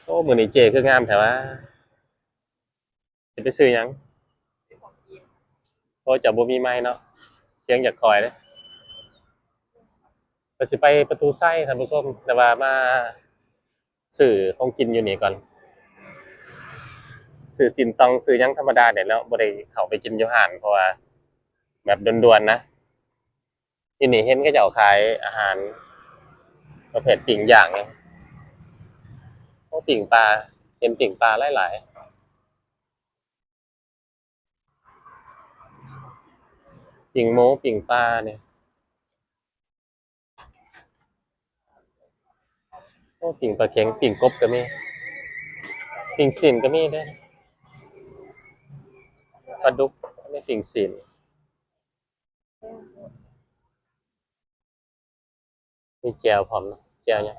ໂອ້ ມື້ນີ້ເຈ້ຄືງາມແທ້ຫວາ. ຊິໄປຊື້ຫຍັງ? ໂອ້ ເຈົ້າບໍ່ມີໄມເນາະ, ສຽງຈາກຂ້ອຍເດ້. ກໍຊິໄປປະຕູໄຊທ່ານຜູ້ຊົມ, ແຕ່ວ່າມາຊື້ຂອງກິນຢູ່ນີ້ກ່ອນ. ຊື້ຊີ້ນຕ່ອງ ຊື້ຫຍັງທຳມະດານີ້ແຫຼະເນາະ, ບໍ່ໄດ້ເຂົ້າໄປກິນຢູ່ຮ້ານ ເພາະວ່າແບບດ່ວນໆນະ. ຢູ່ນີ້ເຫັນເຂົາເຈົ້າຂາຍອາຫານປະເພດປີ້ງຍ່າງ. ໂອ້ ປີ້ງປາ, ເຫັນປີ້ງປາຫຼາຍໆ. ປີ້ງໝູ ປີ້ງປານີ້. ໂອ້ ປີ້ງປາເຂັງ ປີ້ງກົບກໍມີ, ປີ້ງຊີ້ນກໍມີເດ້. ປາດຸກ ມີປີ້ງຊີ້ນ. ມີແຈ່ວພ້ອມເນາະ, ແຈ່ວຫຍັງ?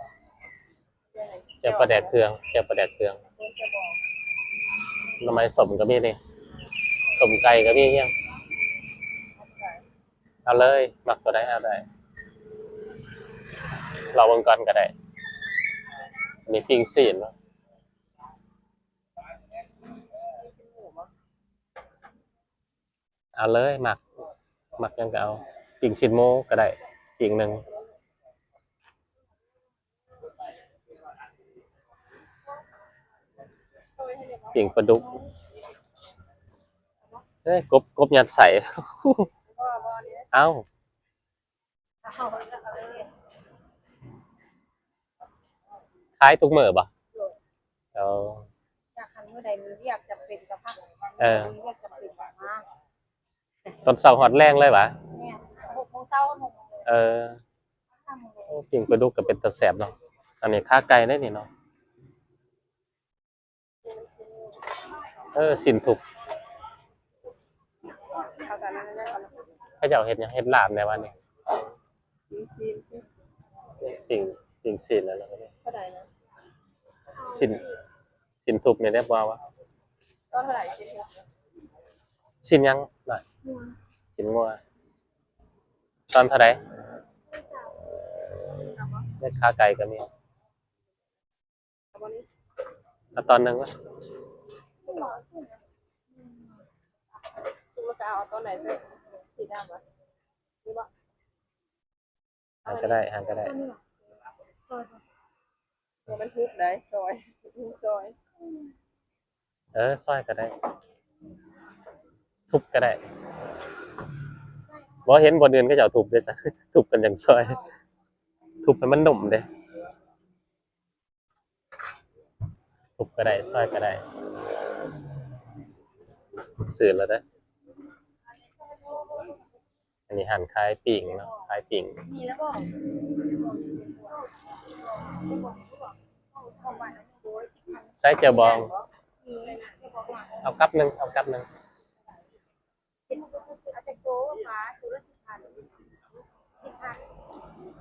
ແຈ່ວປາແດກເຄືອງ, ແຈ່ວປາແດກເຄືອງ. ໜໍ່ໄມ້ສົ້ມກໍມີນີ້, ຕົ້ມໄກ່ກໍມີ. ເອົາເລີຍ, ມັກຕົວໃດເອົາໄດ້, ລອງເບິ່ງກ່ອນກໍໄດ້. ອັນນີ້ປີ້ງຊີ້ນເນາະ. ເອົາເລີຍ, ມັກ ມັກຫຍັງກໍເອົາ. ປີ້ງຊີ້ນໝູກໍໄດ້ ປີ້ງໜຶ່ງ, ປີ້ງປາດຸກ. ເອີຍ ກົບ ກົບຍັດໃສ່. ເອົ້າ ຂາຍທຸກມື້ບໍ່? ໂດຍ. ເອີ ຢາກຄັນມື້ໃດມີວຽກຈຳເປັນກໍພັກ, ເອີ ມີວຽກຈຳເປັນກໍມາ. ຕອນເຊົ້າຮອດແລງເລີຍຫວາ? ແມ່ນ, ຫົກໂມງເຊົ້າຮອດຫົກໂມງແລງ. ເອີ ໂອ້ ປີ້ງປາດຸກກໍເປັນຕາແຊບເນາະ. ອັນນີ້ຂາໄກ່ເດ້ນີ້ເນາະ. ເອີ ຊີ້ນທຸບ. ເຂົາເຈົ້າເຮັດຫຍັງ? ເຮັດລາບແດ່ຫວານີ້? ປີ້ງຊີ້ນ ປີ້ງ ປີ້ງຊີ້ນແລ້ວ. ເທົ່າໃດນະ? ຊີ້ນ ຊີ້ນທຸບນີ້ໄດ້ບໍ່ວະ? ຕອນເທົ່າໃດ? ຊີ້ນຫຍັງນະ? ຊີ້ນງົວ. ຕອນເທົ່າໃດ? ເຮັດຂາໄກ່ກໍມີ. ເອົາຕອນໜຶ່ງວະ? ຫາກໍໄດ້ ຫາກໍໄດ້. ມັນທຸບໄດ້ ຊອຍ ຊອຍ. ເອີ ຊອຍກໍໄດ້, ທຸບກໍໄດ້. ບໍ່ເຫັນບ່ອນອື່ນເຂົາເຈົ້າທຸບເດ້ຊະ, ທຸບກັນຈັ່ງຊອຍ, ທຸບໃຫ້ມັນໜຸ່ມເດ້. ທຸບກໍໄດ້ ຊອຍກໍໄດ້. ຊື້ແລ້ວເດີ. ອັນນີ້ຮ້ານຂາຍປີ້ງເນາະ, ຂາຍປີ້ງ. ໃສ່ແຈ່ວບອງ. ເອົາກັບໜຶ່ງ ເອົາກັບໜຶ່ງ.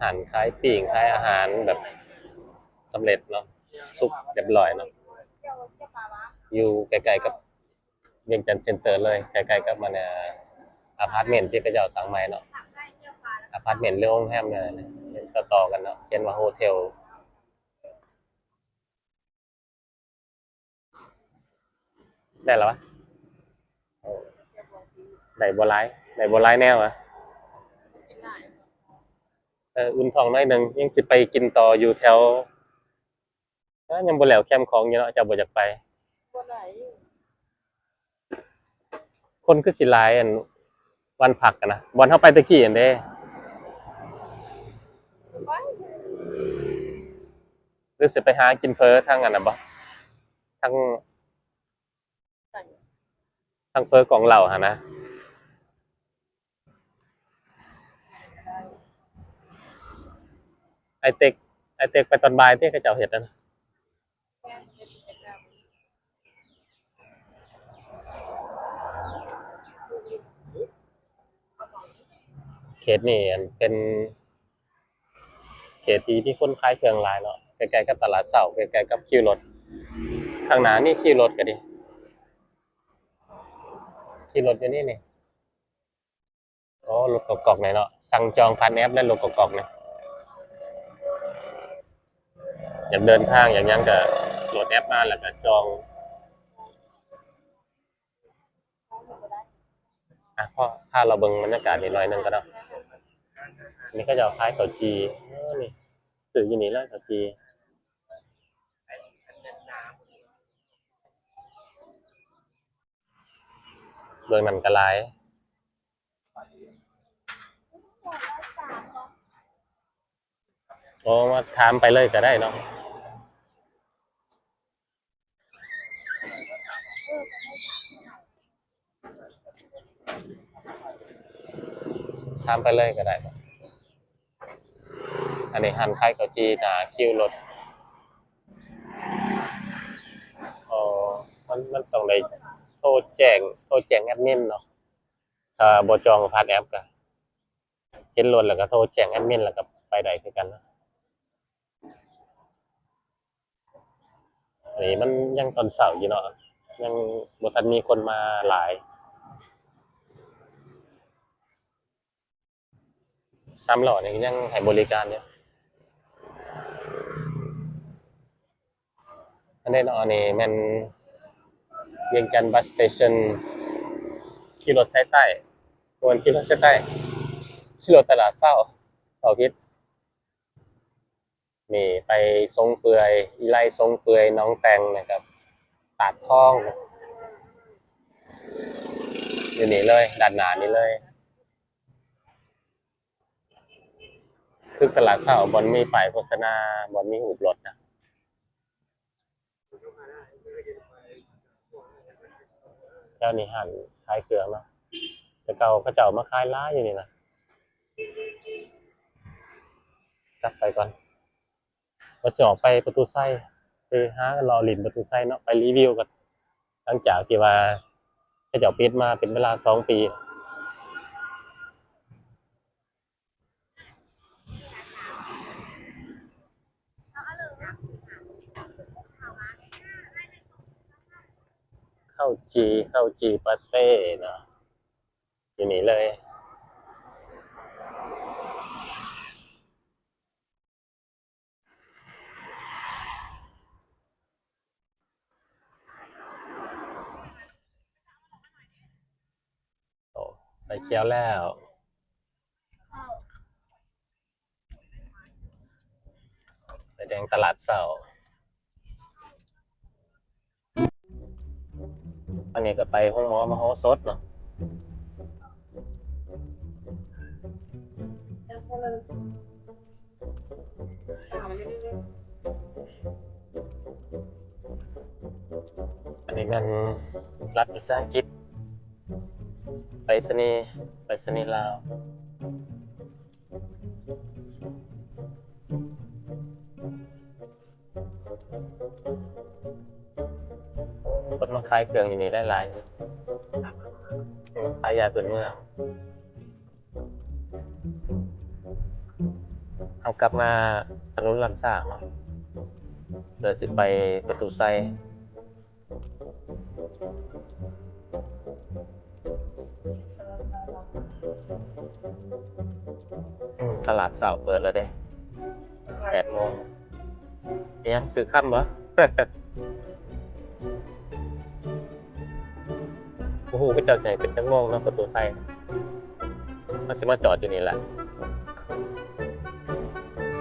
ຮ້ານຂາຍປີ້ງ ຂາຍອາຫານແບບສຳເລັດເນາະ, ສຸກຮຽບຮ້ອຍເນາະ, ຢູ່ໃກ້ໆກັບວຽງຈັນເຊັນເຕີເລີຍ, ໃກ້ໆກັບ ອັນ ອາພາດເມັນທີ່ເຂົາເຈົ້າສ້າງໃໝ່ເນາະ, ອາພາດເມັນ ຫຼື ໂຮງແຮມ ຕໍ່ໆກັນເນາະ, ຂຽນວ່າໂຮເທວ. ໄດ້ແລ້ວວະ? ໂອ້ ໄດ້ບໍ່ຫຼາຍ ໄດ້ບໍ່ຫຼາຍແນວວະ. ເອີ ອຸ່ນທ້ອງໜ້ອຍໜຶ່ງ, ຍັງຊິໄປກິນຕໍ່ຢູ່ແຖວ, ເອີ ຍັງບໍ່ແລ້ວແຄມຂອງຢູ່ເນາະ, ເຈົ້າບໍ່ຢາກໄປ? ບໍ່ໄດ້. ຄົນຄືຊິຫຼາຍ ອັນ ວັນພັກຫັ້ນນະ, ບ່ອນເຮົາໄປແຕ່ກີ້ຫັ້ນເດ້. ໄປ ຫຼືຊິໄປຫາກິນເຝີທາງອັນນັ້ນບໍ່? ທາງ ທາງເຝີກອງເຫຼົ້າຫັ້ນນະ. ໄອ້ເຕັກ ໄອ້ເຕັກໄປຕອນບ່າຍຕິ ເຂົາເຈົ້າເຮັດຫັ້ນນະ. ເຂດນີ້ ອັນ ເປັນເຂດທີ່ມີຄົນຂາຍເຄື່ອງຫຼາຍເນາະ, ໃກ້ໆກັບຕະຫຼາດເຊົ້າ, ໃກ້ໆກັບຄິວລົດ. ຂ້າງໜ້າມີຄິວລົດກໍດີ, ຄິວລົດຢູ່ນີ້ນີ້. ໂອ້ ລົດກອກໆນີ້ເນາະ, ສັ່ງຈອງຜ່ານແອັບແລ້ວ ລົດກອກໆນີ້. ຢາກເດີນທາງ ຢາກຫຍັງກໍ ໂຫຼດແອັບມາແລ້ວກໍຈອງ. ອ່ະ ພາ ພາລາວເບິ່ງບັນຍາກາດນີ້ໜ້ອຍໜຶ່ງກ່ອນເນາະ. ນີ້ເຂົາເຈົ້າຂາຍເຂົ້າຈີ່. ເອີ ນີ້ ຊື້ຢູ່ນີ້ເລີຍເຂົ້າຈີ່. ເບື້ອງນັ້ນກໍຫຼາຍ. ໂອ້ ມາຖາມໄປເລີຍກໍໄດ້ເນາະ. ຖາມໄປເລີຍກໍໄດ້. ອັນນີ້ຮ້ານຂາຍເຂົ້າຈີ່ໜ້າຄິວລົດ. ອໍ ມັນ ມັນຕ້ອງໄດ້ໂທແຈ້ງ ໂທແຈ້ງແອັດມິນເນາະ. ຖ້າບໍ່ຈອງຜ່ານແອັບກໍເຫັນລົດແລ້ວກໍໂທແຈ້ງແອັດມິນ ແລ້ວກໍໄປໄດ້ຄືກັນເນາະ. ອັນນີ້ມັນຍັງຕອນເຊົ້າຢູ່ເນາະ ຍັງບໍ່ທັນມີຄົນມາຫຼາຍ. ສາມລໍ້ນີ້ຍັງໃຫ້ບໍລິການຢູ່. ອັນນີ້ເນາະ ອັນນີ້ແມ່ນວຽງຈັນບັສສະເຕເຊິນ ຂີ່ລົດສາຍໃຕ້ ບໍ່ແມ່ນຂີ່ລົດສາຍໃຕ້ ຂີ່ລົດຕະຫຼາດເຊົ້າ ເວົ້າຜິດ. ນີ້ໄປຊົງເປື່ອຍ ອີໄລຊົງເປື່ອຍ ໜອງແຕ່ງ ແລ້ວກໍຕາດທອງ ຢູ່ນີ້ເລີຍ ດ້ານໜ້ານີ້ເລີຍ. ຄືຕະຫຼາດເຊົ້າ ບ່ອນມີປ້າຍໂຄສະນາ ບ່ອນມີຮູບລົດນະ. ແຖວນີ້ຮ້ານຂາຍເຄື່ອງເນາະ ແຕ່ເກົ່າເຂົາເຈົ້າມາຂາຍຫຼາຍຢູ່ນີ້ນະ. ກັບໄປກ່ອນ. ວ່າຊິອອກໄປປະຕູໄຊ ໄປຫາເລາະຫຼິ້ນປະຕູໄຊເນາະ ໄປຣີວິວກັນ ຫຼັງຈາກທີ່ວ່າເຂົາເຈົ້າປິດມາເປັນເວລາສອງປີ. ເຂົ້າຈີ່ ເຂົ້າຈີ່ປາເຕ້ເນາະ ຢູ່ນີ້ເລີຍ. ໂອ້ ໄຟຂຽວແລ້ວ ໄຟແດງຕະຫຼາດເຊົ້າ. ອັນນີ້ກໍໄປໂຮງໝໍມະໂຫສົດເນາະ. ອັນນີ້ແມ່ນລັດວິສາຫະກິດ ໄປສະນີ ໄປສະນີລາວ. ຄົນມາຂາຍເຄື່ອງຢູ່ນີ້ຫຼາຍໆ ຂາຍຢາພື້ນເມືອງ. ເຮົາກັບມາຖະໜົນລຳຊ້າງເນາະ ເພື່ອຊິໄປປະຕູໄຊ. ອືມ ຕະຫຼາດເຊົ້າເປີດແລ້ວເດ້ ແປດໂມງ. ອີຫຍັງ ຊື້ຄຳບໍ່? ບໍ່ຮູ້ເຂົາເຈົ້າຊິໃຫ້ຂຶ້ນຈັກໂມງເນາະ ປະຕູໄຊ. ມັນຊິມາຈອດຢູ່ນີ້ແຫຼະ.